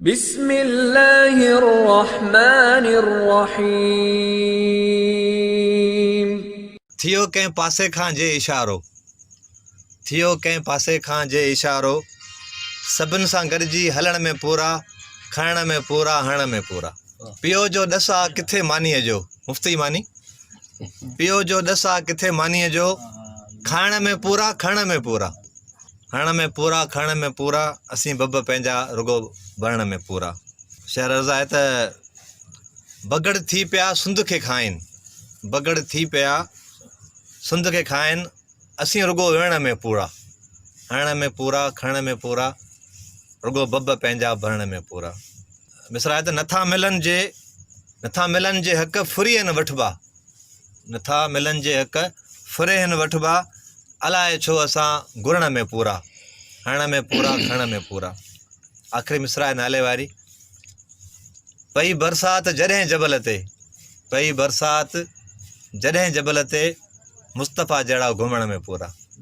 بسم الله الرحمٰن الرحيم. ٿيو ڪنهن پاسي کان جي اشارو. ٿيو ڪنهن پاسي کان جي اشارو. سڀن سان گڏجي هلڻ ۾ پورا، کڻڻ ۾ پورا، هڻڻ ۾ پورا. پيو جو ڏس آ ڪٿي مانيء جو، مفت جي ماني. پيو جو ڏس آ ڪٿي مانيء جو، کائڻ ۾ پورا، کڻڻ ۾ پورا. هڻڻ ۾ پورا، کڻڻ ۾ پورا، اسين بب پنهنجا رڳو ڀرڻ ۾ پورا. شعر عرض آهي ته بگهڙ ٿي پيا سنڌ کي کائين، بگهڙ ٿي پيا سنڌ کي کائين، اسين رڳو ويهڻ ۾ پورا. هڻڻ ۾ پورا، کڻڻ ۾ پورا، رڳو بب پنهنجا ڀرڻ ۾ پورا. مصرع آهي ته نٿا ملن جي، نٿا ملن جي حق ڦريهن وٺبا، نٿا ملن جي حق ڦريهن وٺبا، الائي ڇو اسان گهرڻ ۾ پورا، هڻڻ ۾ پورا، کڻڻ ۾ پورا. آخري مصرع آهي نالي واري. پئي برسات جڏهن جبل تي، پئي برسات جڏهن جبل تي، مصطفيٰ جهڙا گهمڻ ۾ پورا.